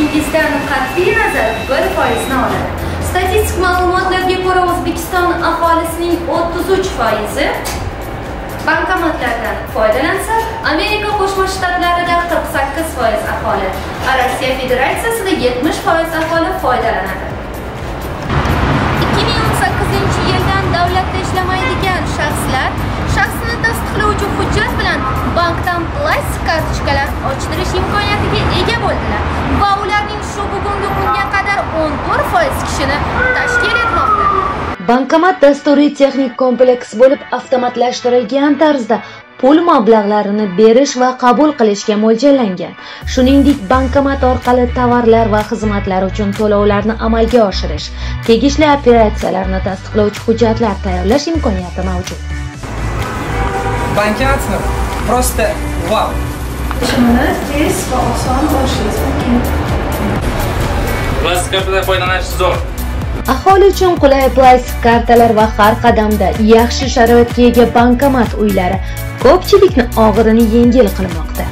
maoshingizdan qat'iy nazar 1% ni oladi. Statistik ma'lumotlarga ko'ra, O'zbekiston aholisining 33% bankomatlardan foydalansa, Amerika Qo'shma Shtatlarida 48% aholi, Rossiya Federatsiyasida 70% aholi foydalanadi. 2018-yildan davlatda ishlamaydigan shaxslar shaxsini tasdiqlovchi hujjat bilan bankdan plastik kartochkalar ochtirish imkoniyatiga ega bo'ldilar va ularning shu bugungi kunga qadar 14% kishini tashkil etmoqda. Bankomat dasturiy texnik kompleks bo'lib, avtomatlashtirilgan tarzda pul mablag'larini berish va qabul qilishga mo'ljallangan. Shuningdek, bankomat orqali tovarlar va xizmatlar uchun to'lovlarni amalga oshirish, tegishli operatsiyalarni tasdiqlovchi hujjatlar tayyorlash imkoniyati mavjud. Bankomatni просто vau. Shuni tez va oson olishingiz mumkin. Plastik kartadan foydalanish zo'r. Aholi uchun qulay plastik kartalar va har qadamda yaxshi sharoitga ega bankomat uylari ko'pchilikni og'irini yengil qilmoqda.